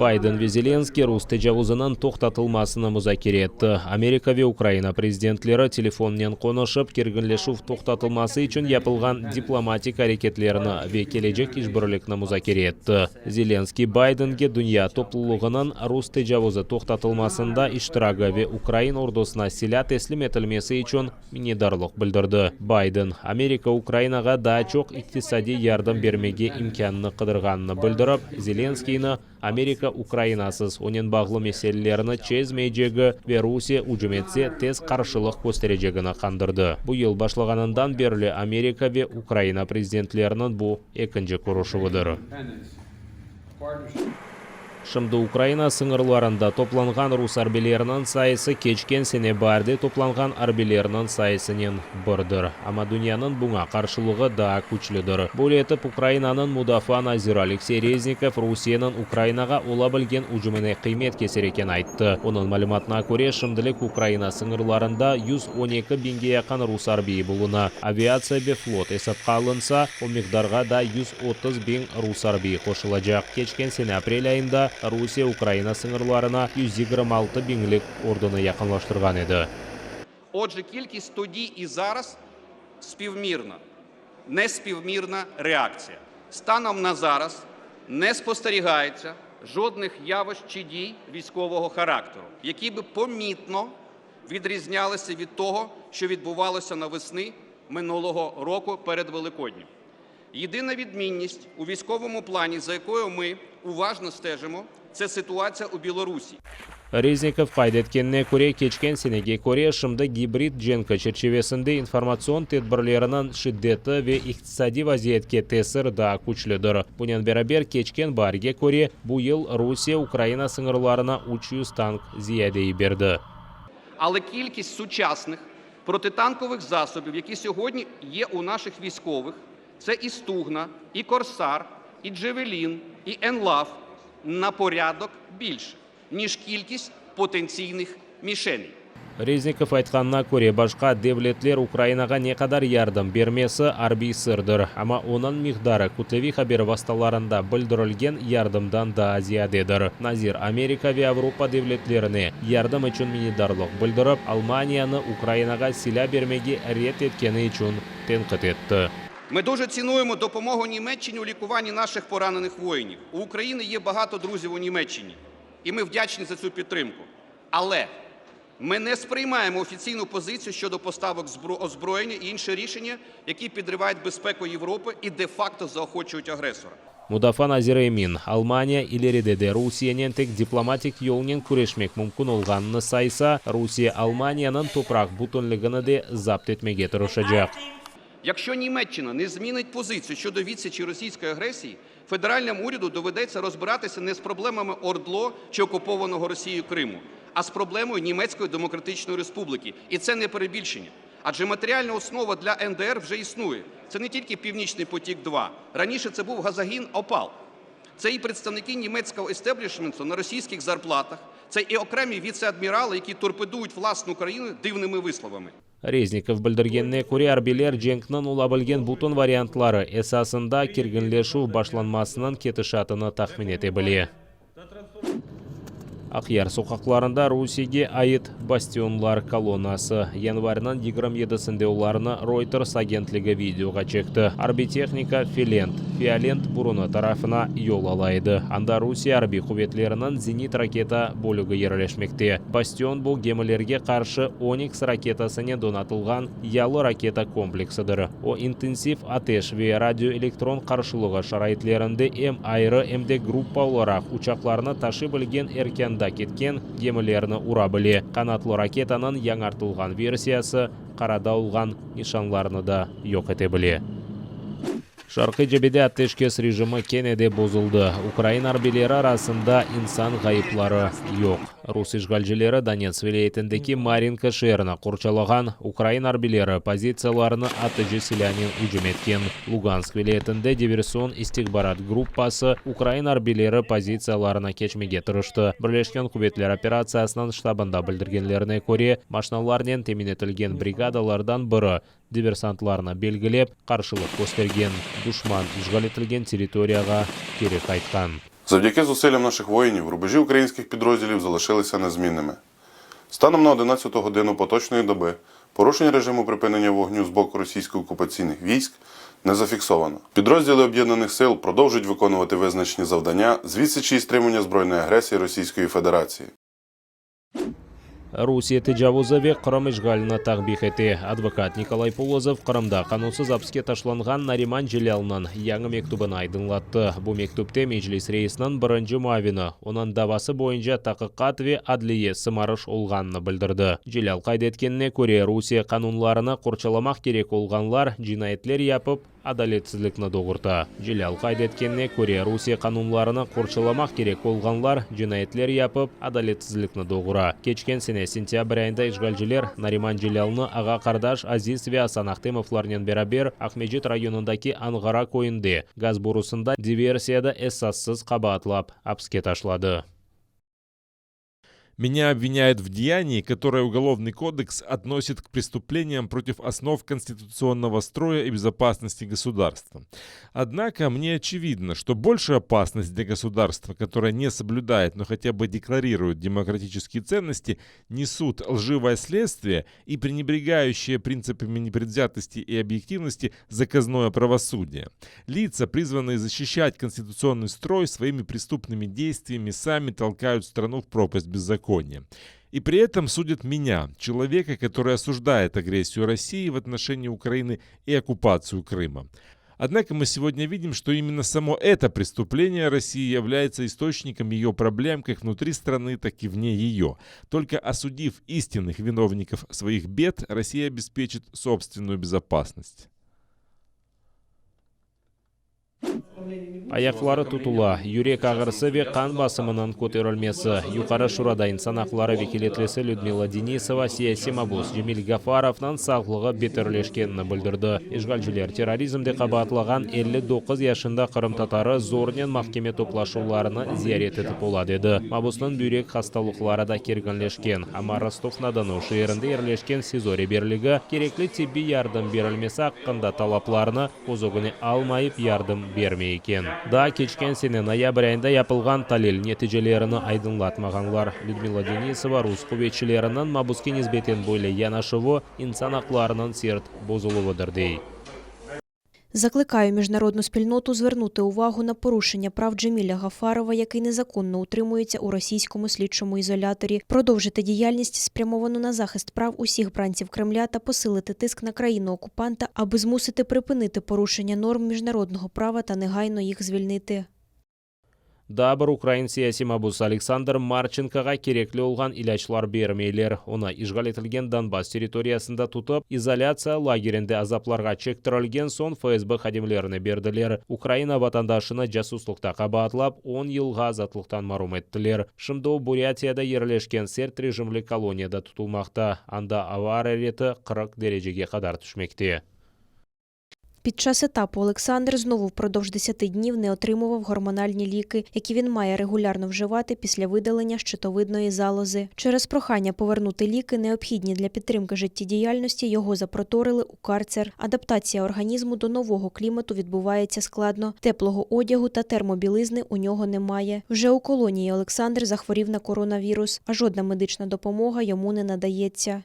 Bayden ve Zelenskıy rus tecavuzınıñ toqtatılmasını muzakere etti. Amerika ve Ukraina prezidentleri telefonnen qonuşıp, kerginleşüv toqtatılması içün yapılğan diplomatik areketlerni ve kelecek işbirlikni muzakere etti. Zelenskıy Baydenge dünya toplulığınıñ rus tecavuzı toqtatılmasında iştiragi ve ukrain ordusına silâ teslim etilmesi içün minnetdarlıq bildirdi. Bayden, Amerika Ukrainağa daa çoq iqtisadiy yardım bermege imkânını qıdırğanını bildirip, Zelenskıynı Amerika Ukrainasız onen bağlı meselelerni çezmeycegi ve Rusiye ücüm etse, tez qarşılıq kösterecegini qandırdı. Bu yıl başlağanından berli Amerika ve Ukraina prezidentleriniñ bu ekinci körüşüvidir. Şimdi Ukraina sıñırlarında toplanğan rus arbiyleriniñ sayısı keçken sene baarde toplanğan arbiylerniñ sayısınen birdir. Amma dünyanıñ buña qarşılığı daa küçlüdir. Böyle etip, Ukrainanıñ mudafaa naziri Aleksey Reznikov Rusiyeniñ Ukrainağa ola bilgen ücümine qıymet keser eken ayttı. Onıñ malümatına köre, şimdilik Ukraina sıñırlarında 112 biñge yaqın rus arbiyi buluna. Aviatsiya ve flot esapqa alınsa, o miqdarğa da 130 biñ rus arbiyi qoşulacaq. Keçken sene aprel ayında Rusiye Ukraina sıñırlarına 126 biñlik ordunı yaqınlaştırğan edi. Отже, кількість тоді і зараз співмірна, неспівмірна реакція. Станом на зараз не спостерігається жодних явищ чи дій військового характеру, які би помітно відрізнялися від того, що відбувалося навесни минулого року перед Великоднем. Єдина відмінність у військовому плані, за якою ми уважно стежимо, це ситуація у Білорусі. Reznikov qayd etkenine köre, keçken senege köre, şimdi gibrid cenki çerçivesinde informatsion tedbirleriniñ şiddeti ve iqtisadiy vaziyetke tesir daa küçlüdir. Bunen beraber, keçken baarge köre, bu yıl Rusiye Ukraina sıñırlarına 300 tank ziyade yiberdi. Але кількість сучасних протитанкових засобів, які сьогодні є у наших військових, це і Стугна, і Корсар, і Джевелін, і Енлав на порядок більше, ніж кількість потенційних мішеней. Reznikov aytqanına köre, başqa devletler Ukrainağa ne qadar yardım bermesi arbiy sırdır, amma onıñ miqdarı kütleviy haber vastalarında bildirilgen yardımdan daa ziyadedir. Nazir Amerika ve Avropa devletlerine yardım içün minnetdarlıq bildirip, Almaniyanı Ukrainağa silâ bermege red etkeni içün tenqit etti. Ми дуже цінуємо допомогу Німеччині у лікуванні наших поранених воїнів. У України є багато друзів у Німеччині, і ми вдячні за цю підтримку. Але ми не сприймаємо офіційну позицію щодо поставок озброєння і інші рішення, які підривають безпеку Європи і де-факто заохочують агресора. Mudafaa naziri emin, Almaniya ileride de Rusiyenen tek diplomatik yolnen küreşmek mümkün olğanını saysa, Rusiye Almaniyanıñ topraq bütünligini de zapt etmege tırışacaq. Якщо Німеччина не змінить позицію щодо відсічі російської агресії, федеральному уряду доведеться розбиратися не з проблемами ОРДЛО чи окупованого Росією Криму, а з проблемою Німецької Демократичної Республіки. І це не перебільшення. Адже матеріальна основа для НДР вже існує. Це не тільки Північний потік-2. Раніше це був газогін «Опал». Це і представники німецького естеблішменту на російських зарплатах, це і окремі віце-адмірали, які торпедують власну країну дивними висловами. Reznikov bildirgenine köre, arbiyler cenkniñ ola bilgen bütün variantları esasında kerginleşüv başlanmasınıñ ketişatını tahmin ete bile. Aqyar soqaqlarında Rusiyege ait Bastionlar kolonnası. Yanvarniñ 27-sinde olarnı Reuters agentligi videoğa çekti. Arbiy tehnika Filent, Fiolent, burunı tarafına yol ala edi. Anda Rusiye arbiy quvetleriniñ zenit-raketa bölügi yerleşmekte. Bastion bu gemilerge qarşı Oniks raketasınen donatılğan yalı raketa kompleksidir. O, intensiv ateş ve radioelektron qarşılığı şaraitlerinde em ayrı, em de gruppa olaraq uçaqlarnı taşıy bilgen erkânda ketken gemilerni ura bile. Qanatlı raketanıñ yañartılğan versiyası qarada olğan nişanlarnı da yoq ete bile. Şarqiy cebede ateşkes rejimi kene de bozuldı. Ukraina arbiyleri arasında insan ğayıpları yoq. Rus işğalcileri Donets vilâyetindeki Marinka şeerini qorçalağan ukrain arbiyleri pozitsiyalarına atıcı silânen ücüm etken. Lugansk vilâyetinde diversion-istihbarat gruppası ukrain arbiyleri pozitsiyalarına keçmege tırıştı. Birleşken quvetler operatsiyasınıñ ştabında bildirgenlerine köre, maşnalarnen temin etilgen brigadalardan biri diversantlarnı belgilep, qarşılıq köstergen. Duşman işğal etilgen territoriyağa keri qaytqan. Завдяки зусиллям наших воїнів рубежі українських підрозділів залишилися незмінними. Станом на 11 годину поточної доби порушень режиму припинення вогню з боку російсько-окупаційних військ не зафіксовано. Підрозділи об'єднаних сил продовжують виконувати визначені завдання з відсічі і стримування збройної агресії Російської Федерації. Rusiye tecavuzı ve Qırım işğalini takbih ete. Advokat Nikolay Polozov Qırımda qanunsız apiske taşlanğan Nariman Celâlnıñ yañı mektübini aydınlattı. Bu mektüpte Meclis reisiniñ birinci muavini onıñ davası boyunca taqiqat ve adliye sımarış olğanını bildirdi. Celâl qayd etkenine köre, Rusiye qanunlarını qorçalamaq kerek olğanlar cinayetler yapıp, adaletsizlikni doğurta. Celâl qayd etkenine köre, Rusiye qanunlarını qorçalamaq kerek olğanlar cinayetler yapıp, adaletsizlikni doğura. Keçken sene sentâbr ayında işğalciler Nariman Celâlnı ağa-qardaş Aziz ve Asan Ahtemovlarnen beraber Aqmescit rayonındaki Anğara köyünde gaz borusında diversiyada esassız qabaatlap, apiske taşladı. Меня обвиняют в деянии, которое Уголовный кодекс относит к преступлениям против основ конституционного строя и безопасности государства. Однако мне очевидно, что большая опасность для государства, которое не соблюдает, но хотя бы декларирует демократические ценности, несут лживое следствие и пренебрегающее принципами непредвзятости и объективности заказное правосудие. Лица, призванные защищать конституционный строй, своими преступными действиями сами толкают страну в пропасть беззакония. И при этом судят меня, человека, который осуждает агрессию России в отношении Украины и оккупацию Крыма. Однако мы сегодня видим, что именно само это преступление России является источником ее проблем как внутри страны, так и вне ее. Только осудив истинных виновников своих бед, Россия обеспечит собственную безопасность. Ayaqları tutula, yürek ağrısı ve qan basımınıñ köterilmesi. Yuqarı Şurada insan aqları vekâletlisi Lüdmila Denisova siyasiy mabus Cemil Gafarovnıñ sağlığı beterleşkenini bildirdi. İşğalciler terrorizmde qabaatlağan 59 yaşında qırımtatarı zornen mahkeme toplaşuvlarını ziyaret etip ola, dedi. Mabusnıñ büyrek hastalıqları da kerginleşken, amma Rostov-na-Donu şeerinde yerleşken SİZO reberligi kerekli tibbiy yardım berilmesi aqqında talaplarını köz ögüne almayıp yardım bermey eken. Daa keçken sene noyabr ayında yapılğan talil neticelerini aydınlatmağanlar. Lüdmila Denisova rus quvetçileriniñ mabuske nisbeten böyle yanaşuvı insan aqlarınıñ sert bozuluvıdır, dey. Закликаю міжнародну спільноту звернути увагу на порушення прав Джеміля Гафарова, який незаконно утримується у російському слідчому ізоляторі, продовжити діяльність, спрямовану на захист прав усіх бранців Кремля та посилити тиск на країну-окупанта, аби змусити припинити порушення норм міжнародного права та негайно їх звільнити. Daa bir ukrain siyasiy mabusı Aleksandr Marçenkoğa kerekli olğan ilâclar bermeyler. Onı işğal etilgen Donbass territoriyasında tutıp, izolâtsiya lagerinde azaplarğa çektirilgen soñ FSB hadimlerine berdiler. Ukraina vatandaşını casuslıqta qabaatlap, on yılğa azatlıqtan marum ettiler. Şimdi o Burâtiyada yerleşken sert rejimli koloniyada tutulmaqta, anda ava arareti 40 derecege qadar tüşmekte. Під час етапу Олександр знову впродовж 10 днів не отримував гормональні ліки, які він має регулярно вживати після видалення щитовидної залози. Через прохання повернути ліки, необхідні для підтримки життєдіяльності, його запроторили у карцер. Адаптація організму до нового клімату відбувається складно. Теплого одягу та термобілизни у нього немає. Вже у колонії Олександр захворів на коронавірус, а жодна медична допомога йому не надається.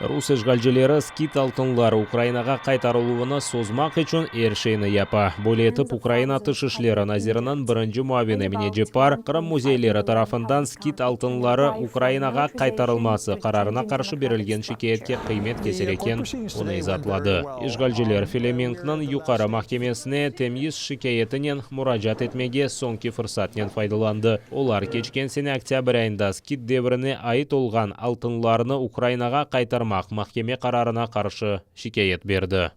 Rus işğalcileri skit altınları Ukrainağa qaytarıluvını sozmaq içün er şeyni yapa. Böyle etip Ukraina Tış işleri naziriniñ birinci muavini Emine Ceppar, Qırım müzeyleri tarafından skit altınları Ukrainağa qaytarılması qararına qarşı berilgen şikâyetke qıymet keser eken, bunı izaatladı. İşğalciler Felemenkniñ Yuqarı mahkemesine temyiz şikâyetinen muracaat etmege soñki fırsatnen faydalandı. Olar keçken sene oktâbr ayında skit devrine ait olğan altınlarnı Ukrainağa qaytarmaq mahkeme qararına qarşı şikâyet berdi.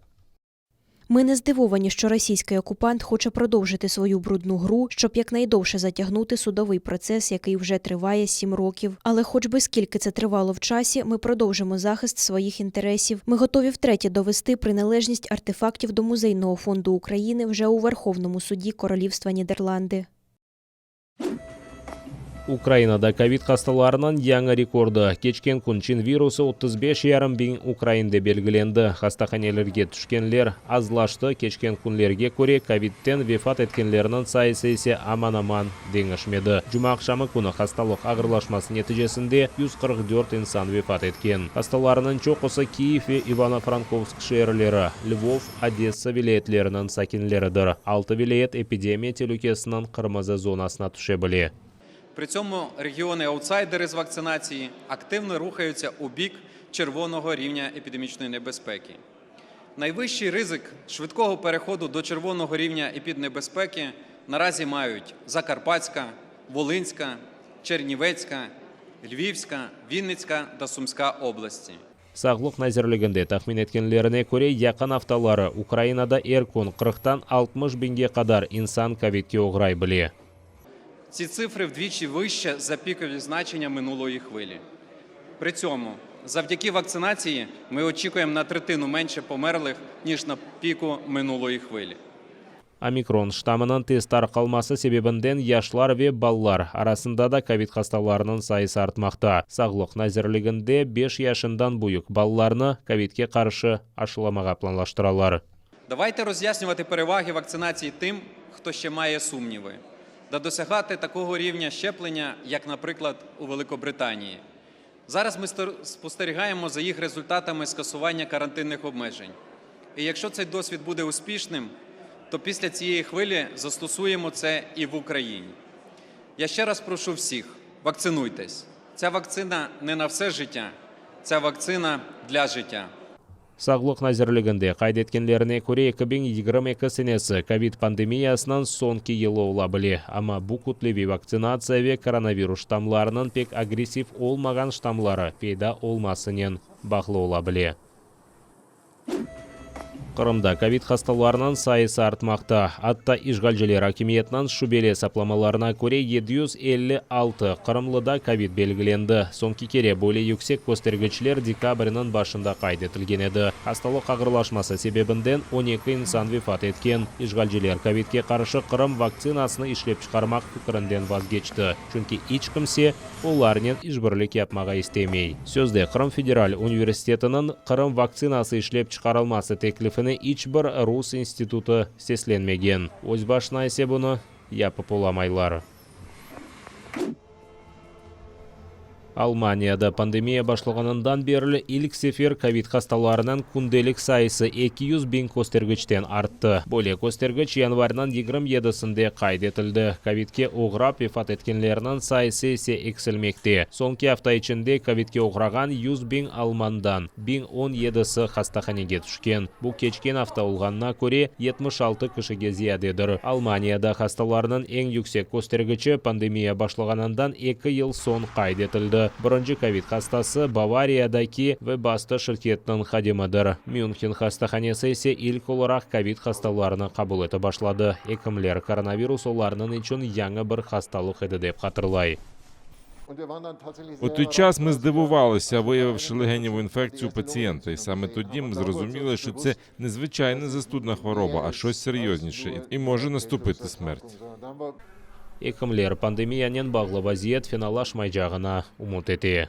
Ми не здивовані, що російський окупант хоче продовжити свою брудну гру, щоб якнайдовше затягнути судовий процес, який вже триває сім років. Але хоч би скільки це тривало в часі, ми продовжимо захист своїх інтересів. Ми готові втретє довести приналежність артефактів до музейного фонду України вже у Верховному суді Королівства Нідерланди. Ukrainada kovid hastalarınıñ yañı rekordı, keçken kün çin virusı 35 yarım biñ ukrainde belgilendi. Hastahanelerge tüşkenler azlaştı, keçken künlerge köre kovidten vefat etkenlerniñ sayısı ise aman-aman deñişmedi. Cumaaqşamı künü hastalıq ağırlaşması neticesinde 144 insan vefat etken. Hastalarnıñ çoqusı Kiyev ve İvano-Frankovsk şeerleri, Lvov, Odessa vilâyetleriniñ sakinleridir. Altı vilâyet epidemiya telükesiniñ qırmızı zonasına tüşe bile. При цьому регіони-аутсайдери з вакцинації активно рухаються у бік червоного рівня епідемічної небезпеки. Найвищий ризик швидкого переходу до червоного рівня епіднебезпеки наразі мають Закарпатська, Волинська, Чернівецька, Львівська, Вінницька та Сумська області. Sağlıq nazirliginde tahmin etkenlerine köre, yaqın aftaları Ukrainada er kün qırqtan 60 biñge qadar insan kovidke oğray bile. Ці цифри вдвічі вище за пікові значення минулої хвилі. При цьому, завдяки вакцинації, ми очікуємо на третину менше померлих, ніж на піку минулої хвилі. Omikron ştammınıñ tez tarqalması sebebinden yaşlar ve balalar arasında da kovid hastalarınıñ sayısı artmaqta. Sağlıq nazirliginde beş yaşından büyük balalarnı kovidke qarşı aşılamağa planlaştıralar. Давайте роз'яснювати переваги вакцинації тим, хто ще має сумніви, та досягати такого рівня щеплення, як, наприклад, у Великобританії. Зараз ми спостерігаємо за їх результатами скасування карантинних обмежень. І якщо цей досвід буде успішним, то після цієї хвилі застосуємо це і в Україні. Я ще раз прошу всіх: вакцинуйтесь. Ця вакцина не на все життя, ця вакцина для життя. Sağlıq nazirliginde qayd etkenlerine köre, 2022 senesi kovid pandemiyasınıñ soñki yılı ola bile, amma bu kütleviy vaktsinatsiya ve koronavirus ştammlarınıñ pek agressiv olmağan ştammları peyda olmasınen bağlı ola bile. Qırımda kovid hastalarınıñ sayısı artmaqta. Atta işğalciler akimiyetiniñ şübeli esaplamalarına köre, 756 qırımlıda kovid belgilendi. Soñki kere böyle yüksek köstergiçler dekabrniñ başında qayd etilgen edi. Hastalıq ağırlaşması sebebinden 12 insan vefat etken. İşğalciler kovidke qarşı Qırım vaktsinasını işlep çıqarmaq fikrinden vazgeçti, çünki iç kimse olarnen işbirlik yapmağa istemey. Sözde Qırım federal universitetiniñ Qırım vaktsinası işlep çıqarılması teklifine iç bir rus institutı seslenmegen. Öz başına ise bunı yapıp olamaylar. Almaniyada pandemiya başlağanından berli ilk sefer kovid hastalarınıñ kündelik sayısı 200 biñ köstergiçten arttı. Böyle köstergiç yanvarniñ 27-sinde qayd etildi. Kovidke oğrap vefat etkenlerniñ sayısı ise eksilmekte. Soñki afta içinde kovidke oğrağan 100 biñ almandan 1017-si hastahanege tüşken. Bu, keçken afta olğanına köre, 76 kişige ziyadedir. Almaniyada hastalarnıñ eñ yüksek köstergiçi pandemiya başlağanından eki yıl soñ qayd etildi. Birinci kovid hastası Bavariyadaki Webasto şirketiniñ hadimidir. Münhen hastahanesi ise ilk olaraq kovid hastalarını qabul etip başladı. Ekimler, koronavirus olarnıñ içün yañı bir hastalıq edi dep hatırlay. У той час ми здивувалися, виявивши легеневу інфекцію у пацієнта, і саме тоді ми зрозуміли, що це не звичайна застудна хвороба, а щось серйозніше, і може наступити смерть. Ekimler, pandemiyanen bağlı vaziyet fenalaşmaycağına ümüt ete.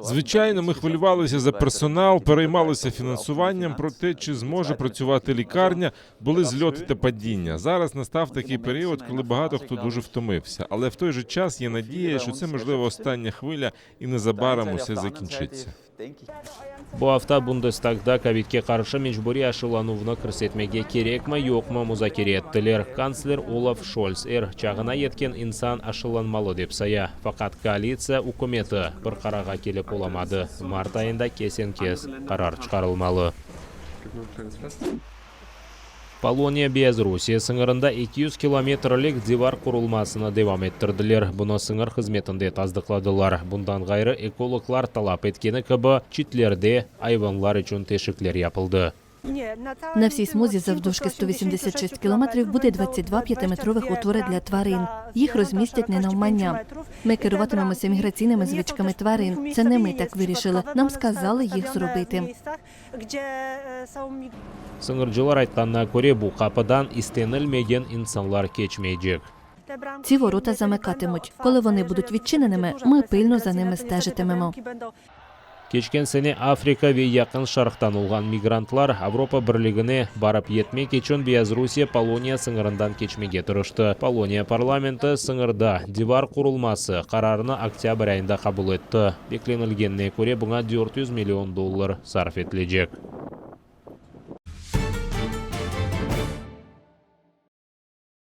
Звичайно, ми хвилювалися за персонал, переймалися фінансуванням про те, чи зможе працювати лікарня, були зльоти та падіння. Зараз настав такий період, коли багато хто дуже втомився. Але в той же час є надія, що це можливо остання хвиля, і незабаром усе закінчиться. Bu afta Bundestagda kovidke qarşı mecburiy aşılanuvnı kirsetmege kerekmi, yoqmı muzakere ettiler. Kantsler Olaf Şolts er çağına yetken insan aşılanmalı dep saya. Faqat koalitsiya ükümeti bir qararğa kelip olamadı. Mart ayında kesen-kes qarar çıqarılmalı. Poloniya Beyazrusiye sıñırında 200 kilometrlik divar qurulmasını devam ettirdiler. Bunı sıñır hızmetinde tasdıqladılar. Bundan ğayrı, ekologlar talap etkeni kibi, çitlerde ayvanlar içün teşikler yapıldı. На всій смузі завдовжки 186 кілометрів буде 22 п'ятиметрових отвори для тварин. Їх розмістять не навмання. Ми керуватимемося міграційними звичками тварин. Це не ми так вирішили. Нам сказали їх зробити. Sıñırcılar aytqanına köre, bu qapıdan istenilmegen insanlar keçmeycek. Ці ворота замикатимуть. Коли вони будуть відчиненими, ми пильно за ними стежитимемо. Keçken sene Afrika ve Yaqın Şarqtan olğan migrantlar Avropa Birligine barıp yetmek içün Beyazrusiye-Poloniya sıñırından keçmege tırıştı. Poloniya parlamenti sıñırda divar qurulması qararını oktâbr ayında qabul etti. Beklenilgenine köre, buña 400 million dollar sarf etilecek.